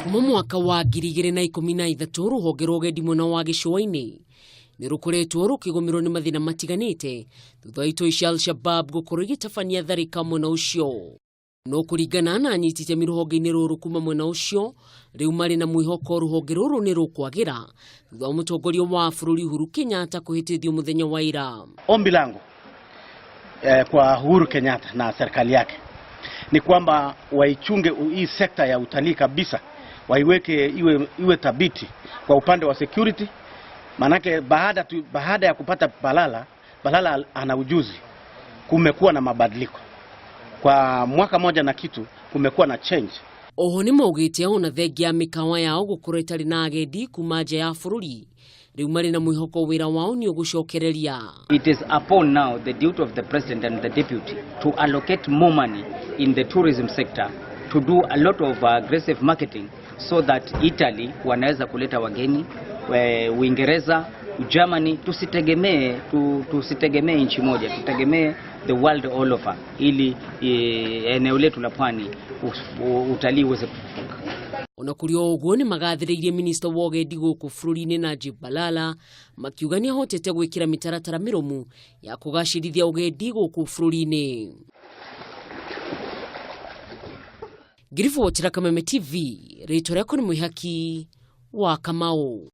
Kuma mwaka wa 2013 rũhonge rwa ũgendi mwena wa gĩcũa-inĩ nĩ rũkoretwo rũkĩgũmĩrwo nĩ mathĩna matiganĩte thutha wa itoi cia Al-Shabab gũkorwo igĩtabania tharĩka mwena ũcio. No kũringana na anyiti itemi rũhonge-inĩ rũrũ kuma mwena ũcio, rĩu marĩ na mwĩhoko rũhonge rũrũ nĩ rũkwagĩra thutha wa mũtongoria wa bũrũri Uhuru Kenyatta kũhĩtithio mũthenya wa ira. Ombi langu kwa Uhuru Kenyatta na serikali yake ni kwamba waichunge hii sekta ya utalii kabisa, waiweke iwe thabiti kwa upande wa security, manake baada ya kupata Balala, Balala ana ujuzi, kumekuwa na mabadiliko kwa mwaka moja na kitu, kumekuwa na change. Oho nĩ maugĩte ona thengia ya mĩkawa yao gũkorwo ĩtarĩ na agendi kuma nja ya bũrũri, rĩu marĩ na mwĩhoko wĩra wao nĩ ũgũcokereria. It is upon now the duty of the president and the deputy to allocate more money in the tourism sector to do a lot of aggressive marketing so that Italy wanaweza kuleta wageni, Uingereza, Germany, tusitegemee nchi moja, tutegemee the world all over ili eneo letu la pwani utalii uweze kufufuka. Ona kũrĩ o ũguo nĩ magathĩrĩirie minista wa ũgendi gũkũ bũrũri-inĩ Najib Balala makiuga nĩ ahotete gwĩkĩra mĩtaratara mĩrũmu ya kũgacĩrithia ũgendi gũkũ bũrũri-inĩ. Ngiribotera Kameme TV, rĩtwa rĩakwa nĩ Mwĩhaki wa Kamau.